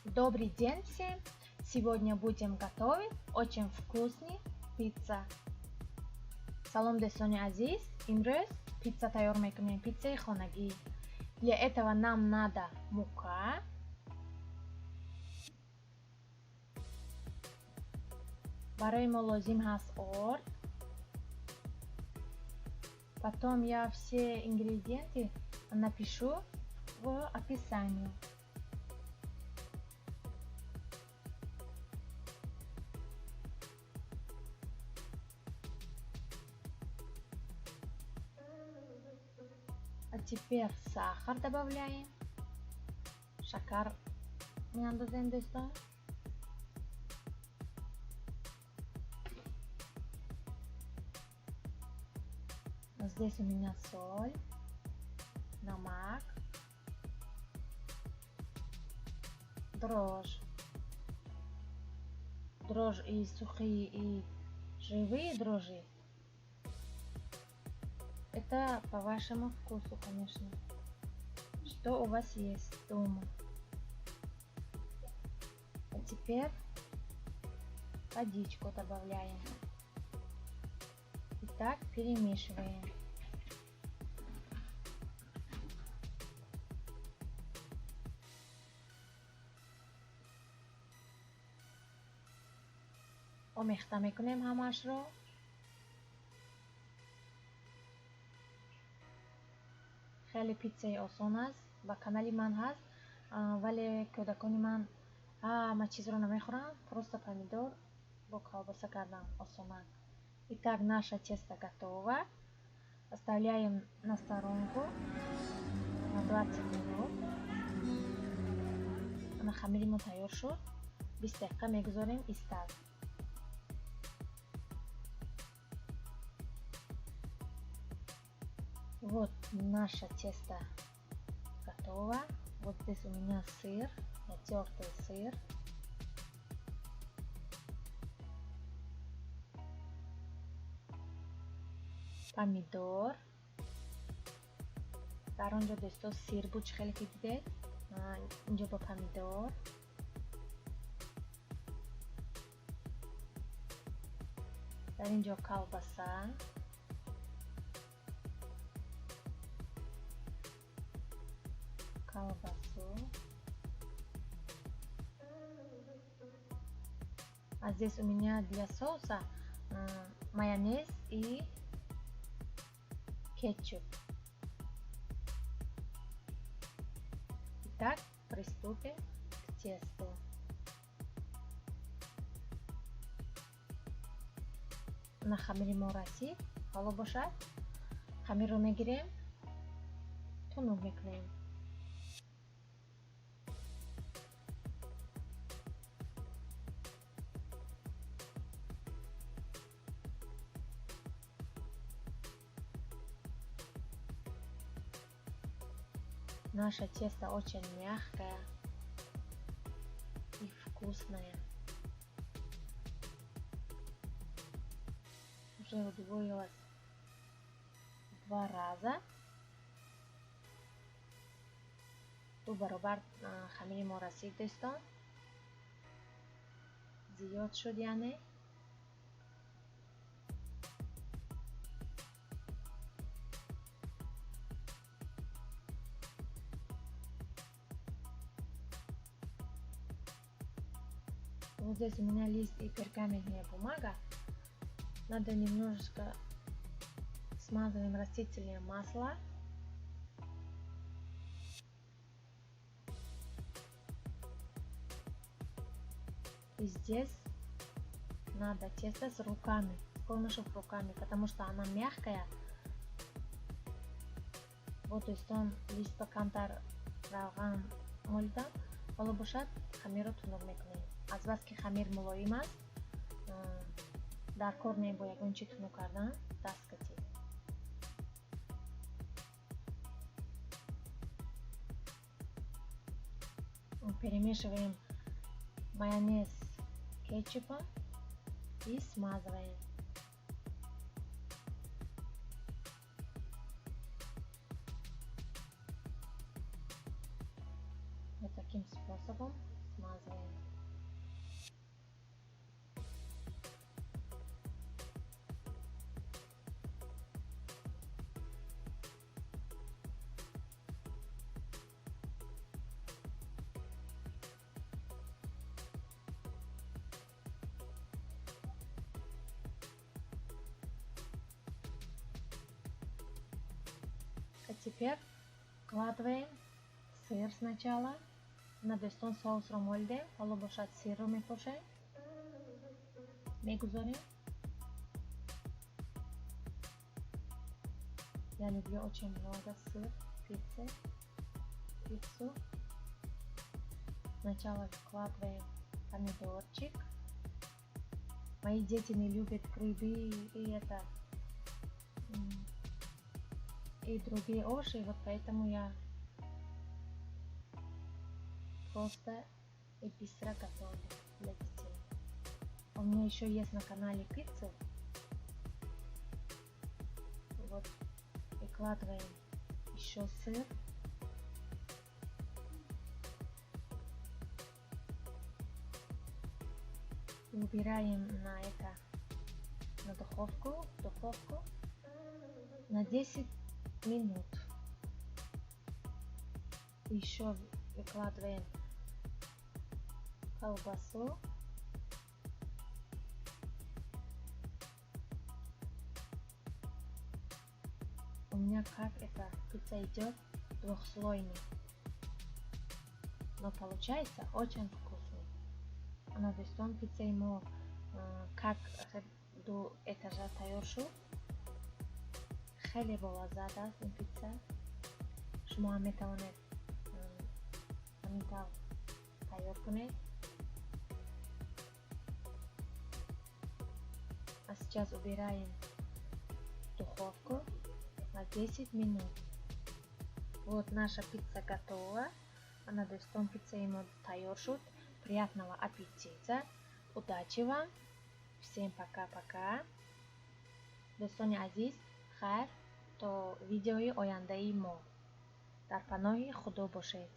Добрый день всем! Сегодня будем готовить очень вкусный пицца. Салом, дӯстони азиз! Имрӯз пицца тайёр мекунем, пиццаи хонагӣ. Для этого нам надо мука, барои мо лозим ҳаст орд. Потом я все ингредиенты напишу в описании. А теперь сахар добавляем. Шакар меандозем, дӯстон. Здесь у меня соль, намак, дрожжи. Дрожжи и сухие, и живые дрожжи. Это по вашему вкусу, конечно. Что у вас есть дома. А теперь водичку добавляем. Итак, перемешиваем. Омехта мекунем ҳамаашро. Хеле питсаи осон аст, ба канали ман ҳаст, вале кӯдакони ман ҳама чизро намехӯранд, просто помидор бо колбаса кардам осонак. Итак, наше тесто готово. Оставляем на сторонку на 20 минут. Ана, хамири мо тайёр шуд, 20 дақиқа мегузорем истад. Вот наше тесто готово. Вот здесь у меня сыр, натертый сыр. Помидор. Дар он ҷо, дӯсто, сыр буд, чӣ хеле ки дидед. Инҷо бо помидор. Дар ин ҷо колбаса. Колбасу. А здесь у меня для соуса майонез и кетчуп. Итак, приступим к тесту. На хамири мо расид, ҳоло бошад, хамирро мегирем, тунук мекунем. Наше тесто очень мягкое и вкусное. Уже удвоилось в два раза. Ду баробар хамири мо расид, дӯстон. Зиёд шуд, яъне. Вот здесь у меня лист и пергаментная бумага. Надо немножечко смазываем растительное масло. И здесь надо тесто с руками, с помощью руками, потому что она мягкая. Вот, дӯстон, лист ба камтар равған молидам. Ҳоло бошад, хамирро тунук мекунем. Азбаски хамир мулоим аст, дар кор не бо ягон чи тунук кардан, даст катид. Перемешиваем майонез с кетчупом и смазываем. Вот таким способом смазываем. Теперь вкладываем сыр сначала. На дӯстон, соусро молидем, ҳоло бошад, сырро мепошем, мегузорем. Я люблю очень много сыр в пицце, пиццу. Сначала вкладываем помидорчик. Мои дети не любят грибы и это и другие овощи, вот поэтому я просто и быстро готовлю для детей. У меня еще есть на канале пиццу. Вот, выкладываем еще сыр. И убираем на это, на духовку, духовку на 10 минут. Еще выкладываем колбасу. У меня как эта пицца идет двухслойный, но получается очень вкусный. Ана, дӯстон, пиццаи мо как ду этажа тайёр шуд. Хеле болаззат аст ин пицца. Шумо ҳам метавонед ҳамин тавр тайёр кунед. А сейчас убираем духовку на 10 минут. Вот наша пицца готова. Ана, дӯстон, пиццаи мо тайёр шуд. Приятного аппетита, удачи вам, всем пока-пока. Дӯстони азиз, хайр, то видеои ояндаи мо. Дар паноҳи Худо бошед.